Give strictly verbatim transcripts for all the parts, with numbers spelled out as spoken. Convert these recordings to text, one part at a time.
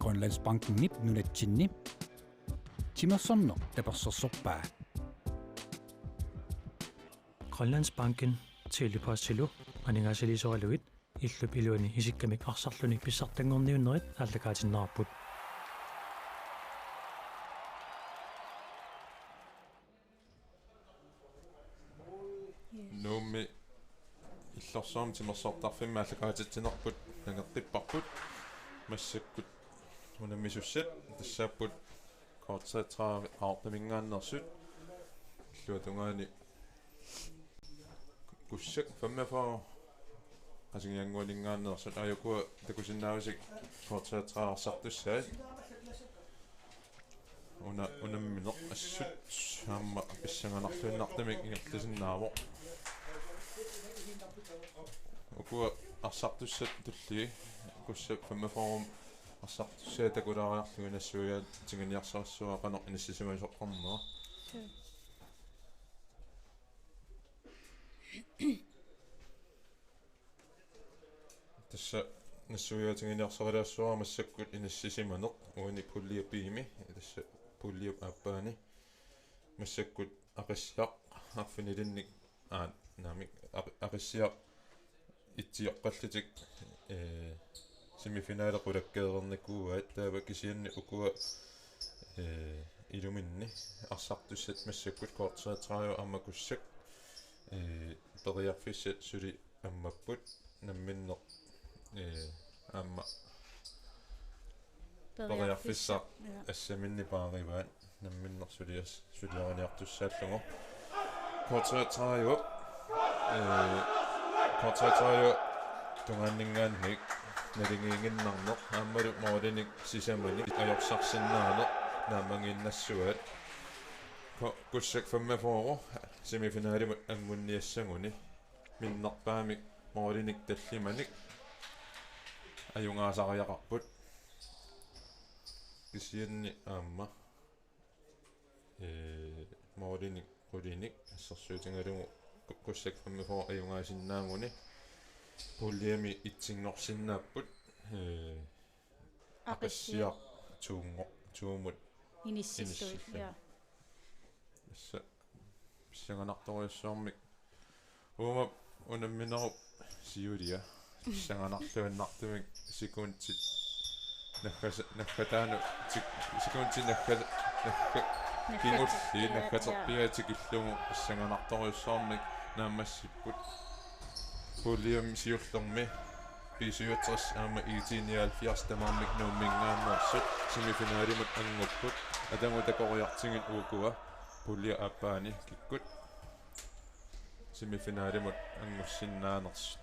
Grønlandsbankenip nunatsinni timersorneq tapersersorpaa. Grønlandsbanken Tele-Postilu aningaasaliisoralugit illup iluani isikkamik arsarluni pissartanngorniunnerit aallakaatinneqarput. Nuummi illorsuarmi timersortarfimmi aallakaatitsinerput nangeqqipparput. Massakkut unammisussat tassaapput K treogtredive Qaqortuminngaanneersut, illuatungaani Kussak femogfyrre Qasigiannguaninngaanneersut. Aajukua takusinnaavasi K treogtredive arsartussaat. Una unammineq assut aamma pissanganarluinnartumik ingerlasinnaavoq. Ukua arsartussat tullii, Kussak femogfyrre arsartussaat takulaariarlugu nassuiaat tiguniarsarissuaq qanoq inissisimasoqarnera. Tassa nassuiaat tiguniarsarilaassavara massakkut inissisimaneq uani pulje B-mi, tassa puljep aappaani massakkut Aqissiaq arfinilinnik, aa, naamik, Aq-, Aqissiaq itsioqqallutik, ee, semifinale qulakkeereernikuuaat, taava kisianni ukua, ee, iluminni arsartussat massakkut K treogtredive aamma Kussak, ee, periarfissat suli ammapput, namminneq, ee, aamma periarfissaq, ja, assaminni paarivaat, namminneq sulias-, suliariniartussaallugu. K treogtredive, ee, K treogtredive tungaanninngaanniit naligiinnarneq aammalu målinik sisamanik ajorsarsinnaaneq naammagiinnassuaat. Ku-, Kussak femogfyrre semifinalimut angunniassaguni minnerpaamik målinik tallimanik ajugaasariaqarput. Kisianni aamma, ee, målinik qulinik assersuutigalugu Ku-, Kussak femogfyrre ajugaasinnaaguni puljemi etsinngorsinnaapput, ee, Aqissiaq. Aqissiaq toonngor-, toomut inissillugit, inissillugit. Ja. Tassa pissanganartorujussuarmik. Uuma unamminerup siulia pissanganarluinnartumik sekundit naggas-, naggataanut tik-, sekundit nagga-, nagga-, kingulliit naggaterpiaat tikillugu pissanganartorujussuarmik naammassipput. Puljemi siullermi B syvogtres aamma I T nioghalvfjerds tamarmik Nuumminngaanneersut semifinalimut angupput. Atagu takoriartigit ukua pulje aappaani kikkut semifinalimut angussinnaanersut.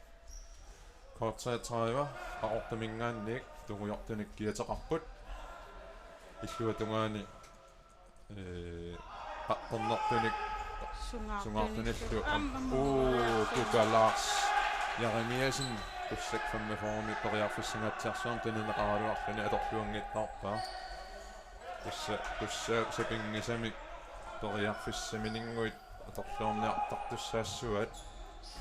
K treogtredive Qaqortuminngaanniit tungujortunik kiateqarput. Illuatungaani, ee, qaqqernertunik sungaartunillu. Sungaartunillu. Am-, am-, uu, Kuka Lars Jeremiassen Kussak femogfyrremi periarfissanngaatsiarsuarmik tunineqaraluarluni atorluanngitsoorpaa. Tassa Kussaap sapinngisamik periarfissamininnguit atorluarniartartussaassavaat.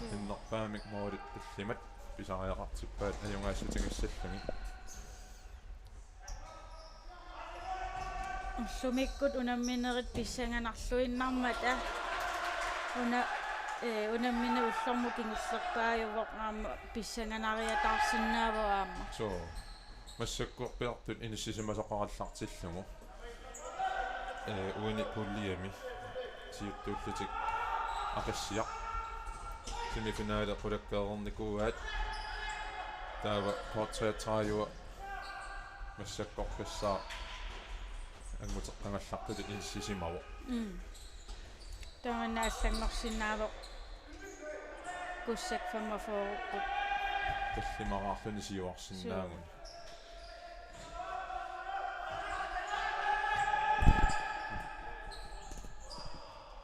Minnerpaamik målit tallimat pisariaqartippaat ajugaassutigissallutik. Ullumikkut unamminerit pissanganarluinnarmata una, ee, unammineq ullormut kingullerpaajuvoq aamma pissanganariataarsinnaavoq aamma. Suu. Massakkorpiartut inissisimasoqarallartillugu. Ee, uani puljemi siuttuullutik Aqissiaq semifinale qulakkeereernikuuaat. Taava K treogtredive massakkorpissaaq anguteqqagallartutut inissisimavoq. Mm. Tamanna allanngorsinnaavoq Kussak femogfyrre. Tallimaraarluni siuarsinnaaguni.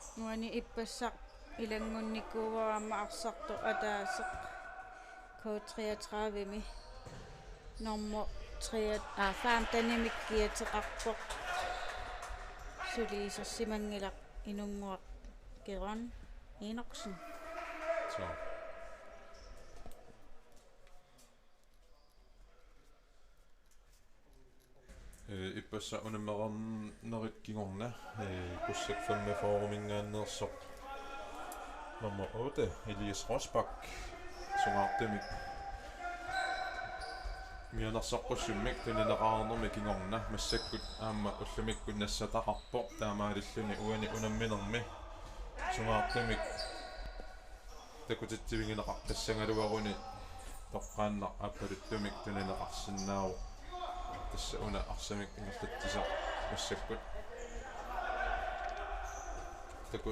Suu. Uani ippassaq ilanngunnikuuara aamma arsartoq ataaseq K treogtredivemi nummer tre, aa, femtenimik kiateqarpoq. Suli isersimanngilaq Inunnguaq Keron Enoksen. Suu. Eh, ippassaq unammereernerit kingorna, eh, Kussak femogfyrreminngaanneersoq nummer otte, Elias Rosbach, sungaartumik mianersoqqussummik tunineqarnermi kingorna massakkut aamma ullumikkut nassataqarpoq, taamaalilluni uani unamminermi sungaartumik takutitsivigineqartassagaluaruni toqqaannaq aappaluttumik tunineqarsinnaavoq. Tassa una arsamik ingerlatsisaq massakkut. Taku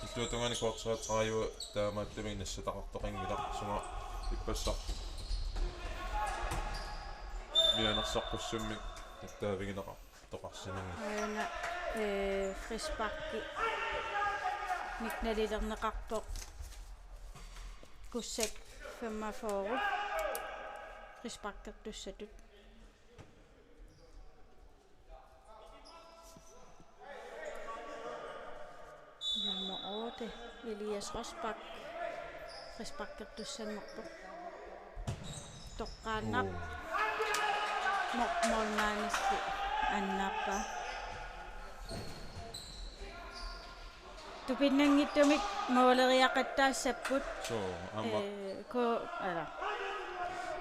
illuatungaani K treogtredive taamaattumik nassataqartoqanngilaq, suna ippassaq mianersoqqussummik nassaavigineqartoqarsinnaanngilaq. Aana, eh, frisparki mik nalilerneqarpoq Kussak femogfyrre frisparkertussatut. Nummer otte, Elias Rosbach, frisparkertussanngorpoq. Toqqaannaq. Mo-, målmandilli annaappaa. Tupinnanngitsumik måleriaqattaassapput. Suu, aamma. Eh, ko-, ala.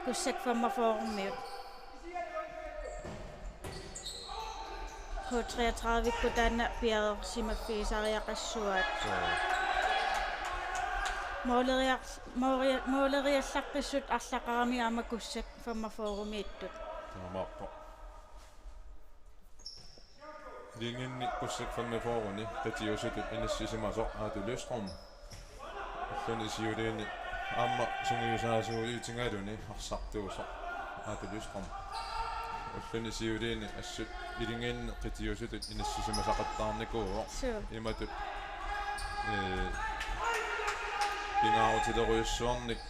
Kussak femogfyrremiut. K treogtredivekkut taanna piareersimaffigisariaqassuaat. Suu. Måleriar-, måleriar-, måleriallaqqissut arlaqarami aamma Kussak femogfyrremiittut. Taamaappoq. Ilingiinni Kussak femogfyrreni qitiusutut inissisimasoq Aatu Lystrøm. Ulluni siuliini aamma sungiusaasuutigaluni arsartuusoq Aatu Lystrøm. Ulluni siuliini assut ilingiinni qitiusutut inissisimasaqattaarnikuuvoq. Suu. Imatut, eh, pingaarutilerujussuarnik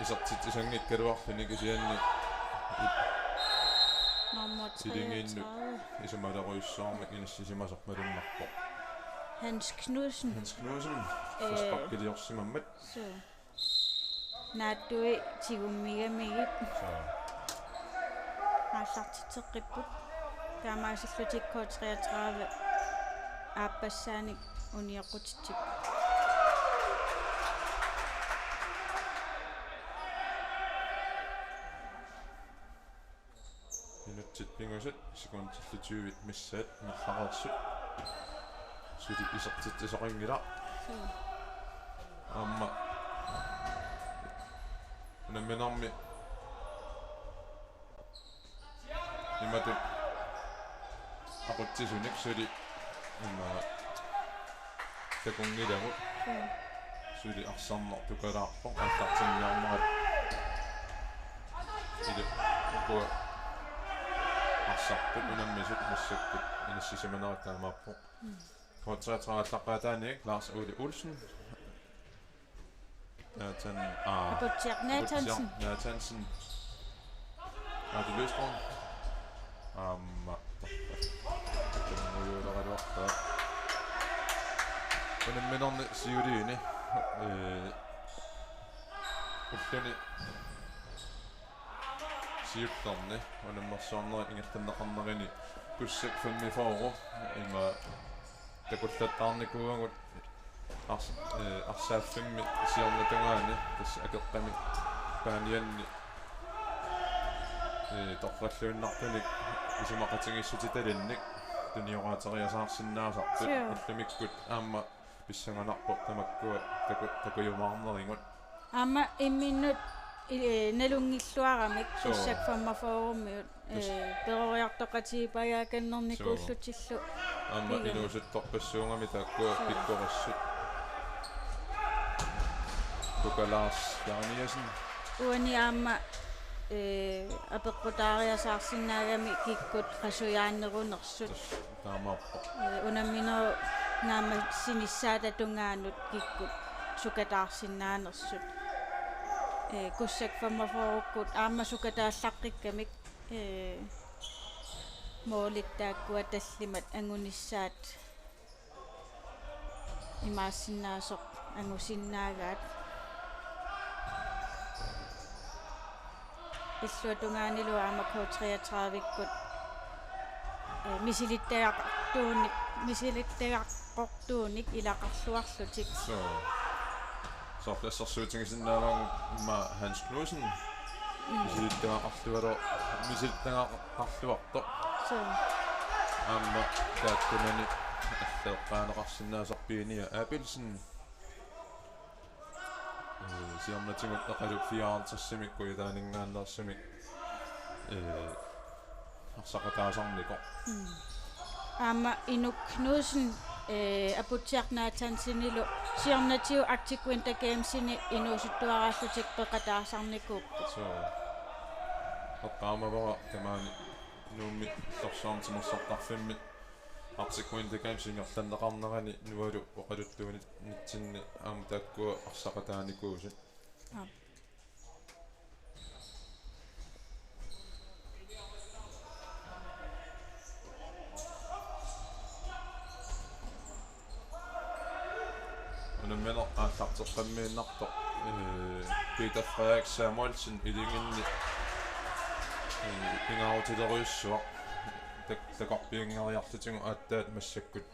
isertitsisanngikkaluarluni kisianni nummer ilingiinnut treogtredive. Isumalerujussuarmik inissisimasoq malunnarpoq. Hans Knudsen. Hans Knudsen. Øh. Frisparkiliorsimammat. Suu. Naattui tigummigamigit. Suu. Aallartitseqqipput. Taamaasillutik K treogtredive aappassaanik unioqqutitsipput. Minutsit pingusut, sekundillu tyve missaat ingerlareersut. Suli isertitsisoqanngilaq. Suu. Aamma unamminermi imatut aqutsisunik suli ima takunngilagut. Suu. Suli arsarneq tukalaarpoq aallartinniarnerat. Ila ukua arsartut unammisut massakkut inissisimanerat taamaappoq. Mm. K treogtredive aallaqqaataaniit Lars Ole Olsen. Nathan, aa, Aputsiaq Nathansen. Aputsiaq Nathansen. Aatu Lystrøm. Aamma. Tungujuleraluarta. Unamminerni siuliini. Eh, ulluni siullerni unammersuarnerit ingerlanneqarnerini Kussak femogfyrre ima takullattaarnikuuagut ars-, eh, arsaaffimmi siornatungaani tassa akeqqami paanianni, eh, torralluinnartunik isumaqatigiissutitalinnik tunioraateriasaarsinnaasartut. Suu. Ullumikkut aamma pissanganarpoq tamakkua taku-, takujumaarnerigut. Aamma imminnut i-, eh, nalunngilluaramik. Suu. Kussak femogfyrremiut, eh, peroriartoqatigiippajaakannernikuullutillu. Suu. Aamma pigama. Inuusuttorpassuugami taakkua. Suu. Pikkorissut. Kuka Lars Jeremiassen. Uani aamma, eh, apeqqutaariasaarsinnaagami kikkut qasujaannerunersut. Tassa. Taamaappoq. Eh, unamminerup naammassinissaata tungaanut kikkut sukataarsinnaanersut. Eh, Kussak femogfyrrekkut aamma sukataallaqqikkamik, eh, målit taakkua tallimat angunissaat imaassinnaasoq angusinnaagaat. illuatungaanilu aamma K treogtredive-kkut, eh, misilittagaqartuunik, misilittagaqartuunik ilaqarluarlutik. Suu. Soorlu assersuutigisinnaavagut immaqa Hans Knudsen. Mm. Misilittagaqarlualu-, misilittagaqarluartoq. Suu. Aamma taakkunani alleeqqaaneqarsinnaasarput Pia Abelsen. Eh, siornatigut eqalup fireoghalvtredsimik kujataaninngaanneersumik, eh, arsaqataasarnikoq. Mm. Aamma Inuk Knudsen, eh, Aputsiaq Nathanilu siornatigut Arctic Winter Gamesini inuusuttuaraallutik peqataasarnikuupput. Suu. Eqqaamavara tamaani Nuummi Illorsuarmi timersortarfimmi Arctic Winter Games ingerlanneqarnerani Nualu oqaluttuunitsinni aamma taakkua arsaqataanikuusut. Aap. Unammineq aallarteqqammiinnartoq, eh, Peter Frederik Samuelsen iliginni, eh, pingaarutilerujussuaq tak-, takorpiunngeriarlutigu aatsaat massakkut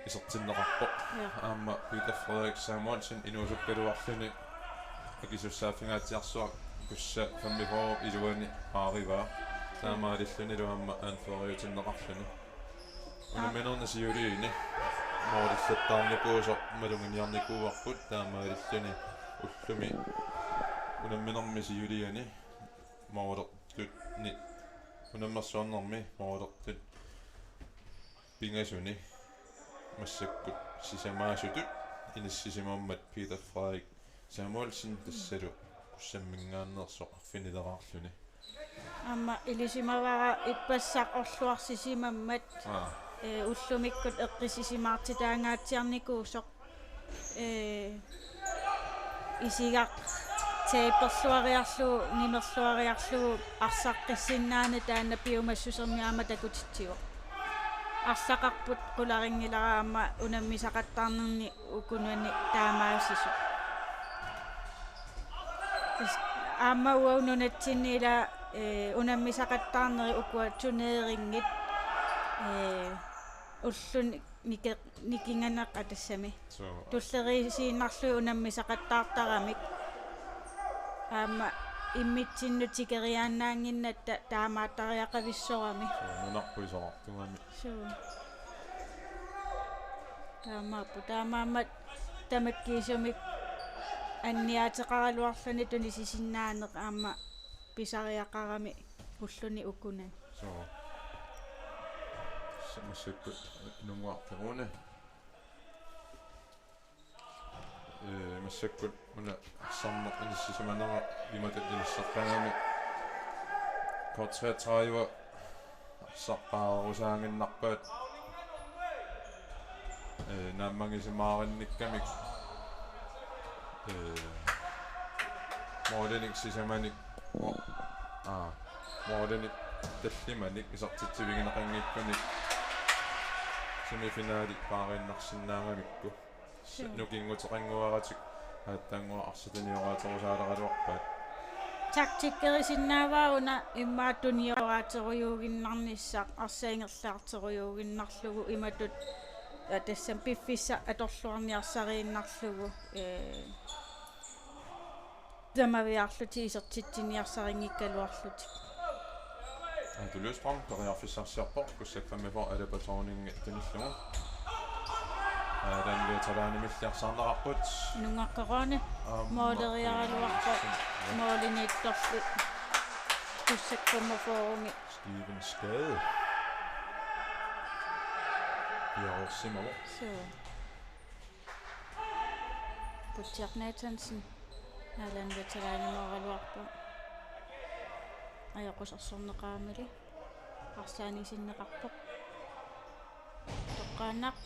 isertinneqarpoq. Ja. Aamma Peter Frederik Samuelsen inuusukkaluarluni akisussaaffingaatsiarsuaq Kussa femogfyrre iluani paarivaa. Taamaalillunilu aamma anføreriutinneqarluni. Unamminerni siuliini målillattaarnikuusoq maluginiarnikuuarput, taamaalilluni ullumi unamminermi siuliani målertut ni-, unammersuarnermi målertut pingasuni massakkut sisamaasutut inissisimammat Peter Frederik Samuelsen tassalu Kussamminngaanneersoq arfinileraarluni. Aamma ilisimavara ippassaq orluarsisimammat, aa, eh, ullumikkut eqqissisimaartitaangaatsiarnikuusoq, eh, isigaq taperluariarlugu, nimerluariarlugu arsaqqissinnaanera taanna piumassusermi aamma takutitsivoq. Arsaqarput qularinngilara aamma unammisaqattaarnerni ukunani taamaasisoq. Tassa aamma uagut nunatsinni ila, eh, unammisaqattaarnerit ukua turneringit, eh, ulluni nike-, nikinganeq atassami. Suu. Tulleriiaasiinnarlugit unammisaqattaartaramik. Aamma immitsinnut tikeriaannaannginnatta taamaattariaqavissorami. Suu, nunarput isorartugami. Suu. Taamaappoq, taamaammat tamakkiisumik anniaateqaraluarluni tunisisinnaaneq aamma pisariaqarami ulluni ukunani. Suu. Sa-, massakkut Nunguaq Peroni. Eh, massakkut una arsarneq inissisimanera imatut inisseqqagami. K treogtredive arsarpaarusaannginnarpaat. Eh, naammagisimaarinnikkamik. Eh, målinik sisamanik. Aa, målinik tallimanik isertitsivigineqanngikkunik semifinali paariinnarsinnaagamikku. Suu. Nukinguteqannguaratik aatsaannguaq arsaq tunioraatsorusaaleraluarpaat. Taktikkerisinnaavaa una immaqa tunioraatsorujuuginnarnissaq, arsaq ingerlaartorujuuginnarlugu imatut, ja, tassami piffissaq atorluarniarsariinnarlugu, eh, tamaviaarlutik isertitsiniarsarinngikkaluarlutik. Aatu Løvstrøm periarfissarsiorpoq, Kussak femogfyrre Alaba Thorning tunillugu. Aadan Veteranimilli arsaarneqarput. Nunguaq Peroni. Aamma måleriaraluarpoq. Ja. Måliniittorli Kussak femogfyrremi. Steven Skade. Piareersimavoq. Suu. Aputsiaq Nathansen, Allan Veteranimooraluarpoq. Ajoqusersorneqaramili. Arsaani sinneqarpoq. Toqqaannaq.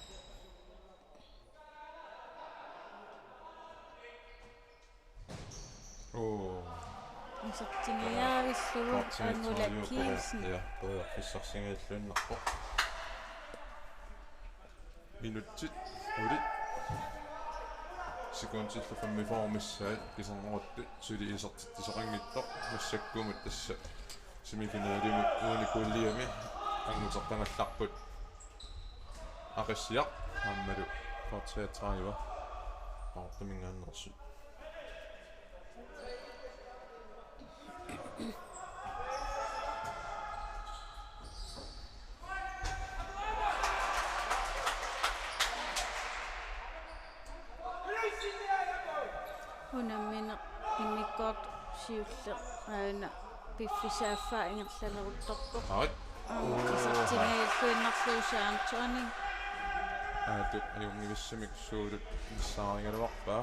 Oo. Isertingajavillugu Angula Kielsen. Ja, periarfissarsiorluinnarpoq. Minutsit qulit. Sekundillu femogfyrre missaat kiserneruttut suli isertitsisaqanngitsoq, massakkumut tassa semifinalimut uunikuulliami angutertagallarput Aqissiaq aammalu K treogtredive Qaqortuminngaanneersut. Unammineq immikkoortoq siulleq aana piffissaq affaa ingerlaleruttorpoq. Aat. Aamma isertiniarluinnarlugu Søren Thorning. Aatu ajunngivissumik Suulut missaarigaluarpaa.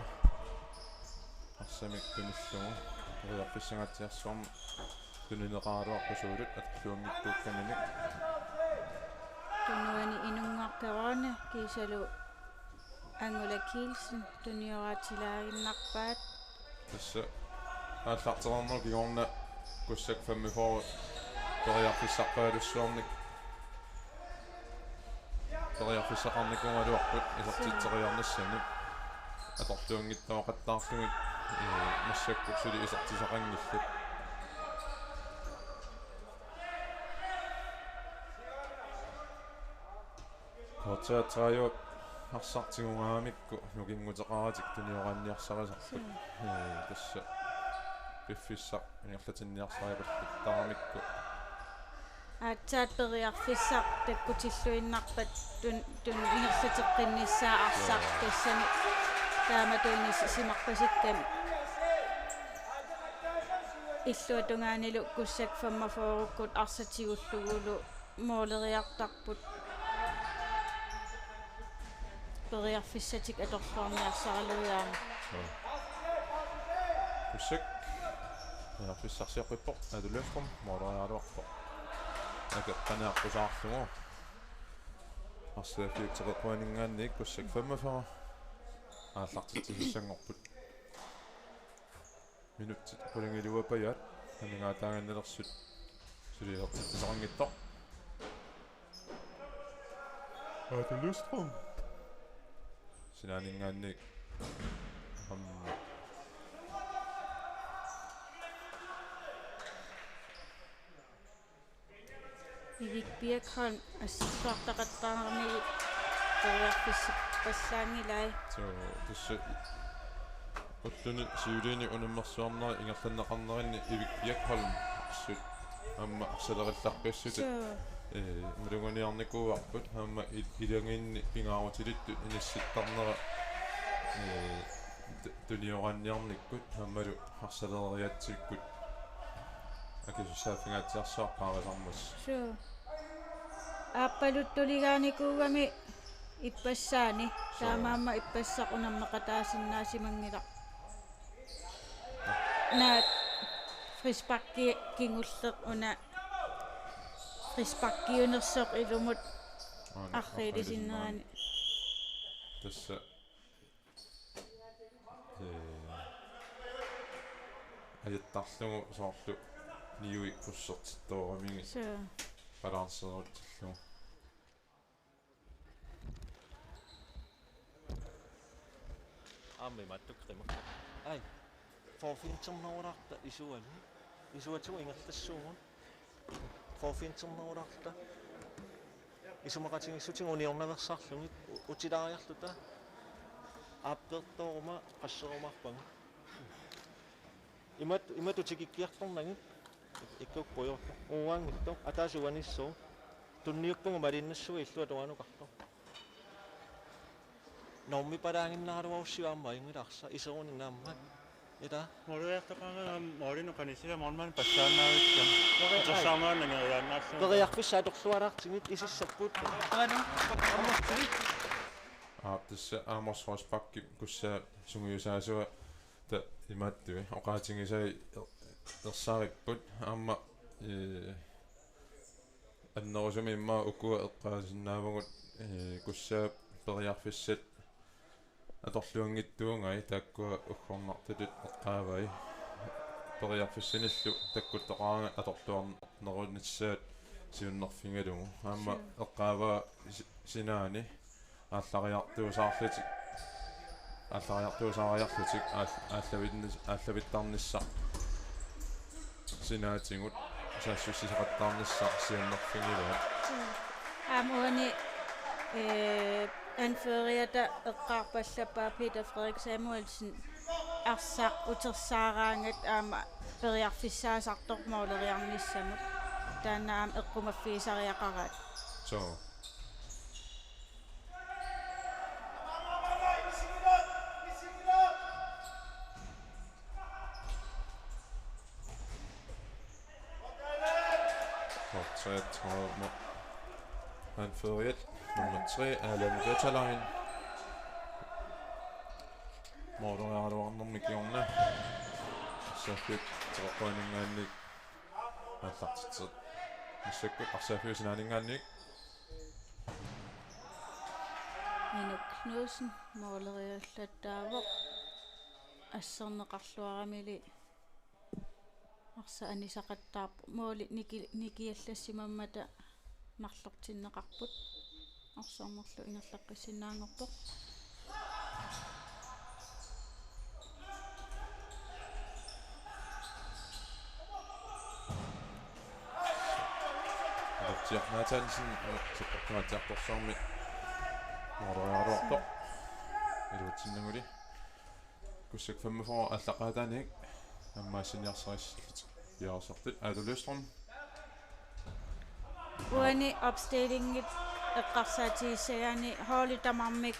Arsamik tunillugu. Periarfissangaatsiarsuarmik tunineqaraluarput Suulut atorluanngitsuukkaminnik. Tunuani Inunnguaq Keraune kiisalu Angula Kielsen tunioraatilaaginnarpaat. Tassa aallartereernerup kingorna Kussak femogfyrre periarfissarpaalussuarnik periarfissaqarnikuugaluarput isertitseriarnissani. Atorluanngitsuuqattaarlugit, ee, massakkut suli isertitsisaqanngillat. K treogtredive arsaq tigugaangamikku nukinguteqaratik tunioraanniarsarisarput. Suu. Ee, tassa piffissaq ingerlatinniarsariaqattaaramikkit. Aatsaat periarfissaq takkutilluinnarpat tun-, tun-, ingerlateqqinnissaa arsaq. Joo. Tassani taamatuinnaq isi-, isimarpasikkami. Illuatungaanilu Kussak femogfyrrekkut arsaq tigullugulu mooleriartarput. Periarfissatik atorluarniarsaraluinnarput. Joo. Kussak. Periarfissarsiorput Aatu Løvstrøm mooleriaraluarpoq. Akeqqaneaqqusaarlugu. Arsaaffiup teqeqquaninngaanniit Kussak femogfyrre aallartitsissanngorput. Minutsit qulingiluapajaat amigaataaginnalersut suli isertitsisaqanngitsoq. Aatu Løvstrøm. Sinaaninngaanniit. Aamma. Ivik Birkholm assersuartaqattaarami periarfissippallaanngilai. Suu, tassa ulluni siuliini unammersuarneri ingerlanneqarnerinni Ivik Birkholm assut aamma arsalerillaqqissutut. Suu. Ee, maluginiarnikuuarput aamma il-, ilagiinni pingaarutilittut inissittarnera, ee, tu-, tunioraanniarnikkut aammalu arsaleriatsikkut akisussaaffigaatsiarsuaq paarisarmat. Suu. Aappaluttuligaanikuugami ippassaani. Suu. Taamaammat ippassaq unammeqataasinnaasimanngilaq. Naak frisparki kingulleq una frisparkiunersoq ilumut. Aana, arriilisinnerani. Arriilisinnerani. Tassa Ee, ajattarlugu soorlu niuersortittooramikkit. Suu. Balanceerutsillugu. Aamma imaattoq qimakka. Ai. Forfinternerulaarta isuani. Isuatigut ingerlassuugut. Forfinternerulaarta. Isumaqatigiissutigut uniornaveersaarlugit u-, utilaariarluta. Aappeertooruma qasserumaarpagut. Imat-, imatut tikikkiartornagit. Ikkukkujoorlu. Uanngitsoq. Ataaseq uanissuuvoq. Tunniuppugut malinnassuit illuatungaanut oqartoq. Normipalaaginnaraluarussiuk aamma ajunngilaq arsaq iserunik aamma. Ila. Mooriartoqarnanga moorineq qanissila moorman passaannaavittam. Moori-, ai. Tussaamaannangeriaannaallunga. Periarfissat atorlualaartigit isissapput. Aap, tassa Amos Rosbach Kussaap sungiusaasuata imaattui oqaatigisai er-, ersaripput aamma, ee, annerusumik immaqa ukua eqqaasinnaavagut, ee, Kussaap periarfissat atorluanngitsuugai taakkua uggornartutut eqqaavai. Periarfissanillu takkuttoqaraangat atorluarnerunissaat siunnerfigalugu. Aamma Suu. Eqqaavaa si-, sinaani aallariartuusaarlutik Allariartuusaariarlutik aal-, aallavinnis-, aallavittarnissaq sinaatigut saassussisaqattaarnissaq siammarfigivaat. Aamma uani, eh, anføreriata eqqaarpallappaa Peter Frederik Samuelsen arsaq utersaaraangat aamma periarfissaasartoq måleriarnissamut. Taanna aamma eqqumaffigisariaqaraat. Suu. Nummer treogtredive, anføreriat. Nummer tre, Allan Veterlein. Måleriaraluarnermi kingorna. Saaffiup teqeqquaninngaanniit aallartitseq. Massakkut arsaaffiup sinaaninngaanniit. Inuk Knudsen, måleriallattaavoq. Asserneqarluaramili arsaq anisaqattaarpoq. Måli niki-, nikiallassimammata marlortinneqarput. Arsaarnerlu ingerlaqqissinnaanngorpoq. Alertiaq Nathansen, Sipportuatsiartorsuarmi måleriaraluartoq. Iluatsinnaguli. Kussak femogfyrre aallaqqaataaniit ammaassiniarsarissallutik piareersartut. Aatu Løvstrøm. Uani opstillingi eqqarsaatigissagaanni holdit tamarmik,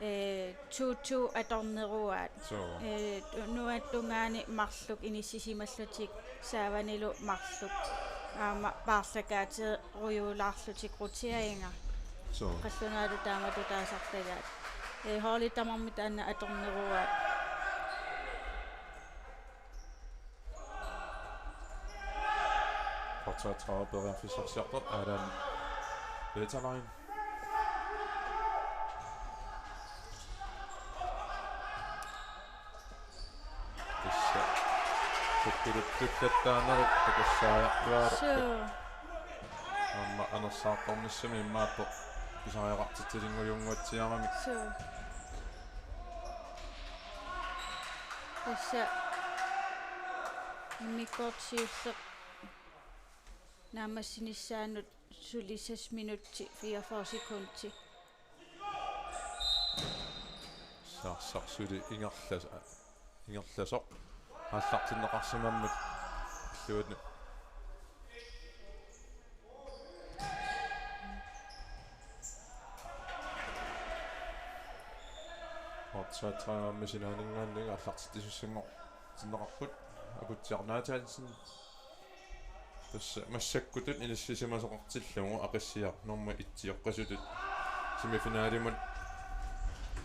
eh, to to atorneruaat. Suu. Eh, tu-, nuannertungaani marluk inissisimallutik saavanilu marluk. Aamma paarlakaaterujuulaarlutik roteringa. Suu. Qallunaalu taamatut taasartagaat. Eh, holdit tamarmik taanna atorneruaat. Fortsat tredive periarfissarsiortoq Allan Veterlein. Tassa sukkuluttullattaanerit takussaajartuaarput. Suu. Aamma anersaartornissami imaappoq pisariaqartitsilinngujunnguatsiaramik. Suu. Tassa immikkoortoq siulleq naammassinissaanut suli seks minutsi fireogfyrre sekundi. Saarsarsuli ingerlas-, ingerlasoq aallartinneqarsimammut illuanut. Fortsat tredive sinaaninngaanniit aallartitsissanngortinneqarput. Akutsiaq Nathansen. Tassa massakkutut inissisimasoqartillugu Aqissiaq nummer et-ioqqisutut semifinalimut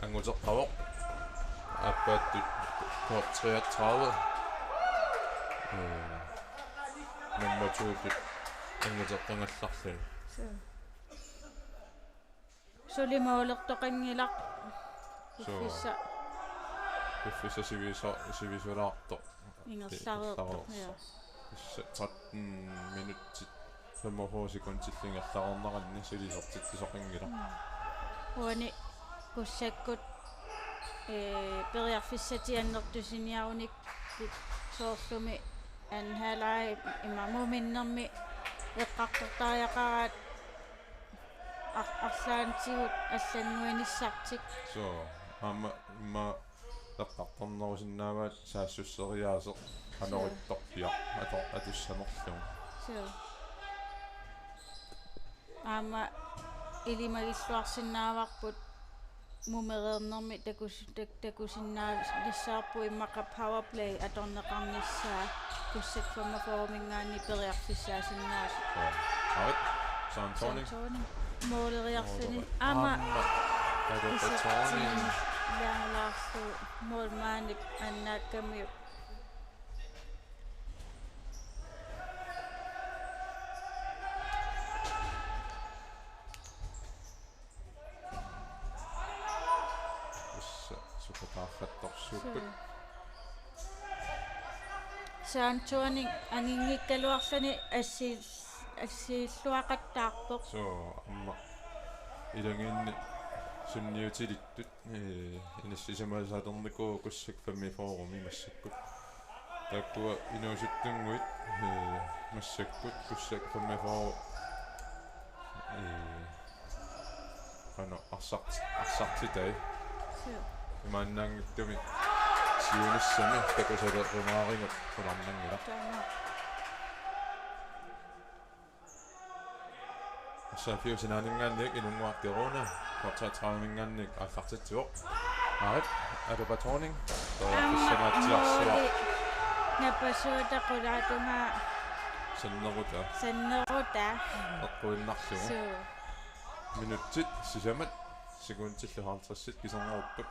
anguteqqavoq. Aappaattut K treogtredive. Øh, nummer to-tut anguteqqagallarluni. Suu. Suli målertoqanngilaq. Suu. Piffissaq. Piffissaq siviso-, sivisulaartoq. Ingerlareertoq. Ingerlareersoq. Ja. Tassa tretten minutsit femogfyrre sekundillu ingerlareerneranni suli isertitsisoqanngilaq. Mm. Uani Kussakkut, eh, periarfissatik annertusiniarunikkit soorlumi anhalai ima muminnermi eqqartortariaqaraat ar-, arlaatigut allannguinissartik. Suu, aamma immaqa eqqartornerusinnaavaat saassusseriaaseq qanoq ittorpiaq ato-, atussanerlugu. Suu. Aamma ilimagilluarsinnaavarput mumereernermi takus-, tak-, takusinnaavissaarput immaqa powerplay atorneqarnissaa Kussak femogfyrreminngaanniit periarfissaasinnaasoq. Suu. Arit, Søren Thorning. Søren Thorning. Måleriarluni. Måleri-, aamma. Aamma. Alupa Thorning. Ilaalaarlu målmandip annaakkamiuk. Tassa sukkataarfattorsuupput. Suu. Søren Thorning anginngikkaluarluni assi-, assiilluaqattaarpoq. Suu, aamma. Ilagiinni Sunniutilittut, ee, inissisimasaalernikuuvoq Kussak femogfyrremi massakkut. Taakkua inuusuttunnguit, ee, massakkut Kussak femogfyrre, ee, qanoq arsart-, arsartitai. Suu. Imaannaanngitsumik siunissami takusalerumaarigut qularnanngilaq. Taama. Arsaaffiup sinaaninngaanniit Inunnguaq Kiruna, K treogtrediveminngaanniit aallartitsivoq. Aarit, Alupa Thorning, periarfissanngaatsiarsuaq. Aamma Mooli napasuuta qulaatungaa. Sannerutaa. Sannerutaa. Eqquinnarlugu. Suu. Minutsit sisamat, sekundillu halvtredsit kisernerupput.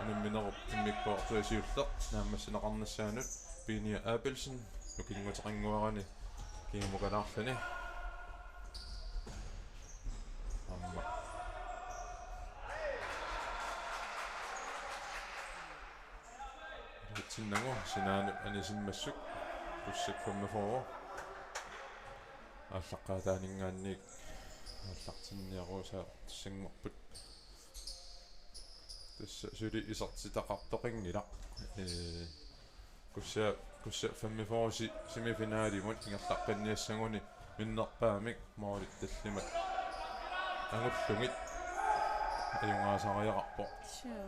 Unamminerup immikkoortui siulleq naammassineqarnissaanut Piinia Abelsen nukinguteqannguarani kingumukalaarluni. Aamma. Ilitsinnagu sinaanut anisimmassuk Kussak femogfyrre. Aallaqqaataaninngaanniit aallartinniarusaartussanngorput. Tassa suli isertitaqartoqanngilaq. Ee, Kussak, Kussak femogfyrre si-, semifinalimut ingerlaqqinniassaguni minnerpaamik moolit tallimat angullugit ajugaasariaqarpoq. Suu.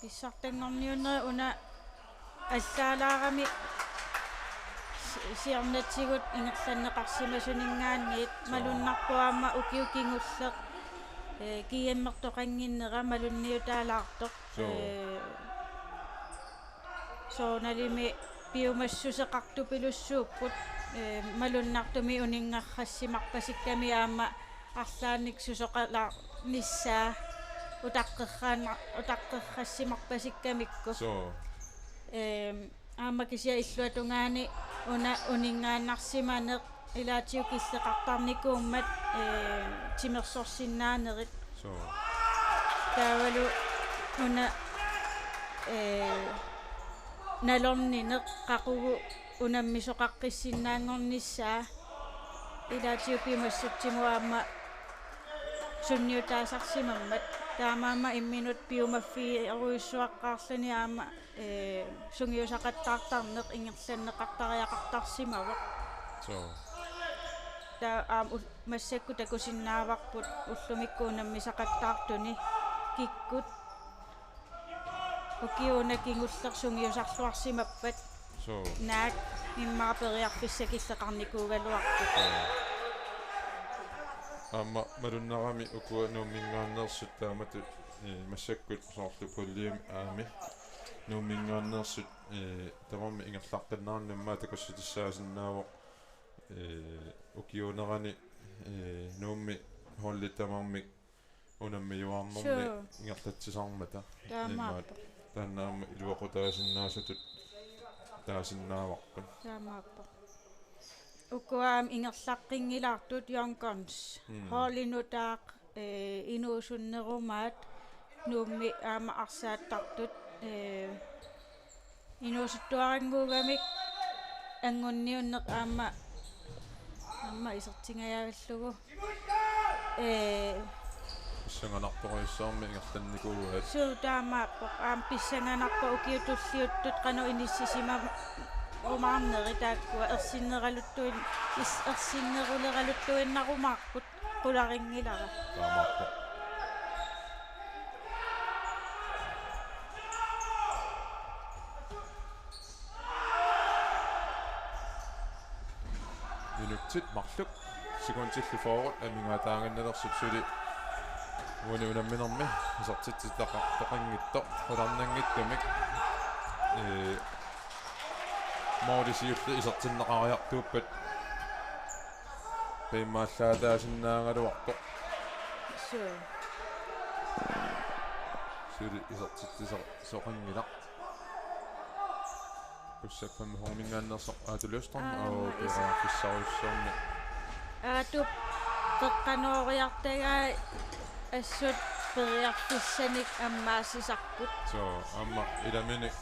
Pissartanngorniunnerit una allaalaarami si-, siornatigut ingerlanneqarsimasuninngaanniit. Suu. Malunnarpoq aamma ukioq kingulleq, ee, GM-ertoqannginnera malunniutaalaartoq. Suu. Ee, soorunalimi piumassuseqartupilussuupput, ee, malunnartumik uninngarrassimarpasikkamik aamma arlaannik susoqalaarnissaa utaqqerraanna-, utaqqerrassimarpasikkamikku. Suu. Eem, aamma kisianni illuatungaani una uninngaannarsimaneq ilaatigut killeqartarnikuummat, eem, timersorsinnaanerit. Suu. Taavalu una, ee, nalornineq qaqugu unammisoqaqqissinnaanngornissaa ilaatigut piumassutsimut aamma sunniutaasarsimammat. Taamaammat imminut piumaffigerujussuaqqaarluni aamma, ee, sungiusaqattaartarneq ingerlanneqartariaqartarsimavoq. Suu. Taava aamma ul-, massakkut takusinnaavarput ullumikkut unammisaqattaartuni kikkut ukiuuna kingulleq sungiusarluarsimappat. Suu. Naak immaqa periarfissat killeqarnikuugaluartut. Suu. Aamma malunnarami ukua Nuumminngaanneersut taamatut, ee, massakkut soorlu puljemi aami. Nuumminngaanneersut, ee, tamarmik ingerlaqqinneranni aamma takussutissaasinnaavoq, ee, ukiuunerani, ee, Nuummi holdit tamarmik unammiuaarnermi. Suu. Ingerlatsisarmata. Taamaappoq. Imaat taanna aamma iluaqutaasinnaasutut taasinnaavarput. Taamaappoq. Ukua aamma ingerlaqqinngilaartut Young Guns. Mm. Holdit nutaaq, ee, inuusunnerumaat Nuummi aamma arsaattartut, ee, inuusuttuarannguugamik anngunniunneq aamma, aamma isertingajavallugu. Ee, pissanganartorujussuarmik ingerlannikuuaat. Suu, taamaappoq. Aamma pissanganarpoq ukiut tulliuttut qanoq inissisimarumaarneri taakkua ersinneraluttuin-, is-, ersinneruleraluttuinnarumaarput qularinngilara. Taamaappoq. Minutsit marluk sekundillu fyrre amigaataaginnalersoq suli uani unamminermi isertitsitaqartoqanngitsoq qularnanngitsumik. Ee, mooli siulleq isertinneqariartuuppat pimmaallaataasinnaagaluartoq. Suu. Suli isertitsisoqanngilaq. Kussak femogfyrreminngaanneersoq Aatu Løvstrøm. Aamma, oo, iso-, periarfissarujussuarmik. Aatup qeqqanooriartagai assut periarfissanik ammaassisarput. Suu, aamma ilaminik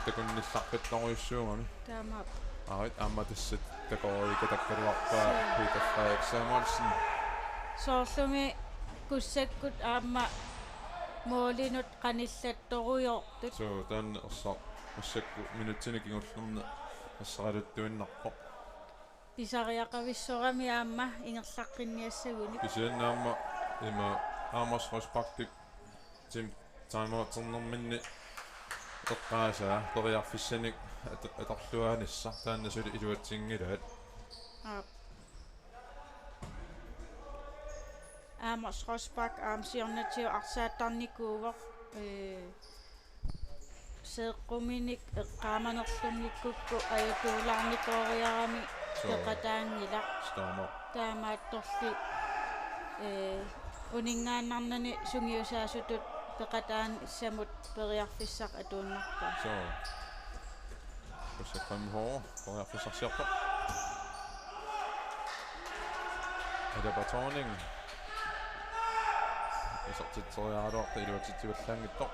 takunnillaqqittorujussuugami. Taamaappoq. Aarit, aamma tassa takorujuukatakkaluarpaa. Suu. Peter Frederik Samuelsen. Soorlumi Kussakkut aamma målinut qanillattorujoortut. Suu, taanna ersa-, massakkut minutsini kingullerni ersaraluttuinnarpoq. Pisariaqavissorami aamma ingerlaqqinniassagunik. Kisianni aamma ima Amos Rosbachip tim-, timeouternerminni eqqaasaa periarfissanik at-, atorluaanissaq taanna suli iluatsinngilaat. Aap. Amos Rosbach aamma siornatigut arsaattarnikuuvoq, ee, seeqquminik eqqaamanerlunngikkukku ajutuulaarnikooriarami. Suu. Peqataanngilaq. Stormer. Taamaattorli, ee, uninngaannarnani sungiusaasutut peqataanissamut periarfissaq atuinnarpoq. Suu. Kussak femogfyrre periarfissarsiorpoq. Alaba Thorning. Isertitseriaraluartoq iluatsitsivallaanngitsoq.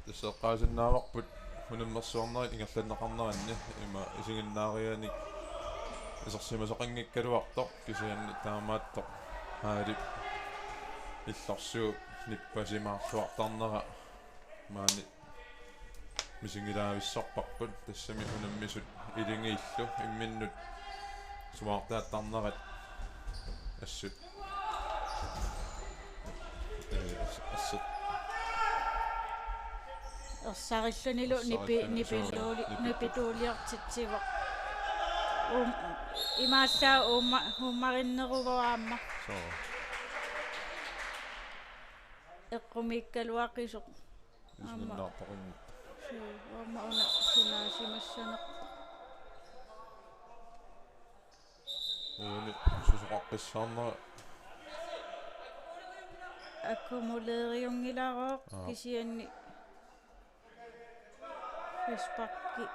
Tassa eqqaasinnaavarput unammersuarnerit ingerlanneqarneranni ima isiginnaarianik isersimasoqanngikkaluartoq kisianni taamaattoq Haalip illorsuup nippasimaarluartarnera maani misigilaavissarparput tassami unammisut iligiillu imminnut suaartaattarnerat assut. Ee, ass-, assut. Ersarillunilu nipi-, ersarillugu nipiluuli-, suu, nipi-, nipituuliortitsivoq. Um, imaallaat uumma-, uummarinneruvoq aamma. Suu. Eqqumiikkaluaqisoq. Aamma. Isiginnaartoqanngitsoq. Suu, aamma una sunaasimassanerpoq. Uani susoqaqqissaarnera. Akkumuleriunngilarooq. Aap. Kisianni frisparki,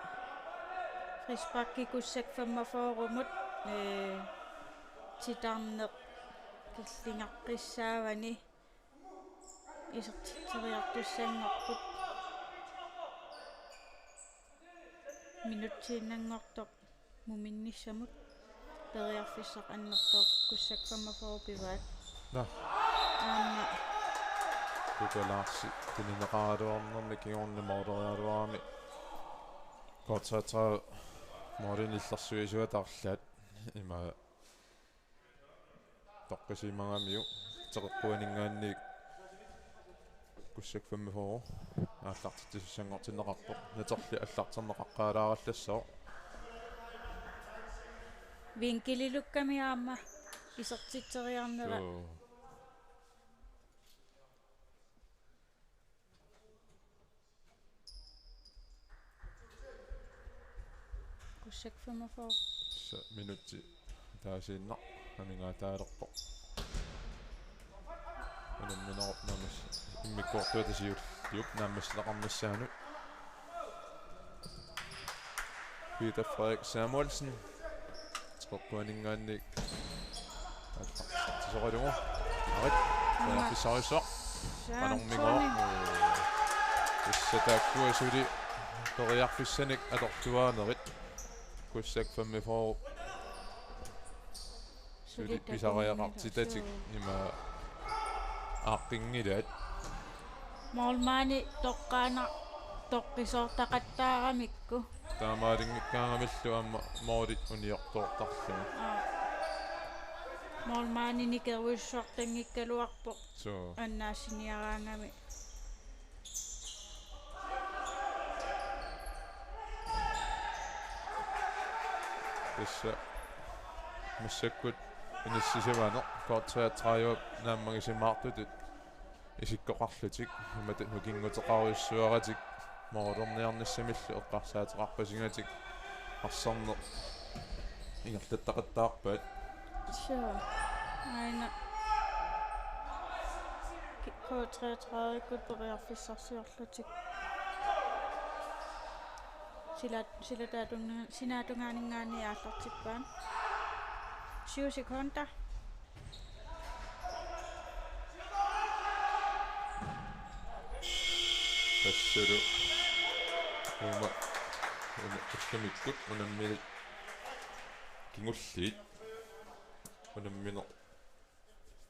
frisparki Kussak femogfyrremut, ee, titarneq killingaqqissaavani. Isertitseriartussanngorput. Minutsiinnanngortoq muminnissamut periarfissaq annertooq Kussak femogfyrre pivaat. Naa. Aamma. Kuka Larsi tunineqaraluarnermi kingorna måleriaraluarami. Kortsaatsara målini illersuisuata arlaat. Ima toqqisimagamiuk teqeqquaninngaanniit Kussak femogfyrre aallartitsissanngortinneqarpoq. Naterli allarterneqaqqaalaarallassaaq. Vinkelilukkami aamma isertitseriarnera. Suu. Kussak femogfyrre. Tassa minutsi taasiinnaq amigaataalerpoq. Unamminerup naammas-, immikkoortuata siulliup naammassitaqarnissaanut. Peter Frederik Samuelsen. Teqeqquaninngaanniit aallartitsisoqalugu. Arit. Periarfissarissaq. Qanormigooq. Tassa taakkua suli periarfissanik atorluaanerit. Kussak femogfyrre. Suli pisariaqartitatik ima aaqqinngilaat. Målmandi toqqaannaq toqqisoortaqattaaramikku. Taamaaliinngikkaangamillu aamma målit uniortoortarlugit. Aap. Målmandi nikerujussuartanngikkaluarpoq. Suu. Annaassiniaraangami. Tassa massakkut inissisimaneq K treogtredive naammagisimaartutut isikkoqarlutik imatut nukinguteqarujussuaratik målerniarnissamillu eqqarsaateqarpasigatik arsarneq ingerlattaqattaarpaat. Suu. Aana. Ki-, K treogtredive-kkut periarfissarsiorlutik. Sila-, silataatun-, sinaatungaaninngaanniit aallartippaat. Syv sekunder. Tassalu uuma, uuma ullumikkut unamminit kingulliit. Unammineq,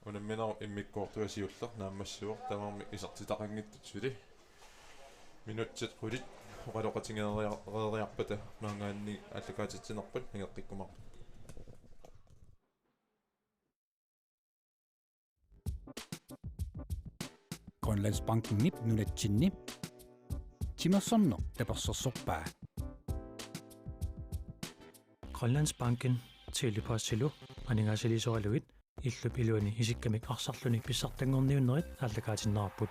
unamminerup immikkoortua siulleq naammassivoq, tamarmik isertitaqanngitsut suli. Minutsit qulit oqaloqatigereeriarpata maanngaanniit aallakaatitsinerput nangeqqikkumaarput. Grønlandsbankenip nunatsinni timersorneq tapersersorpaa. Grønlandsbanken, Tele-Postilu aningaasaliisoralugit illup iluani isikkamik arsarluni pissartanngorniunnerit aallakaatinneqarput.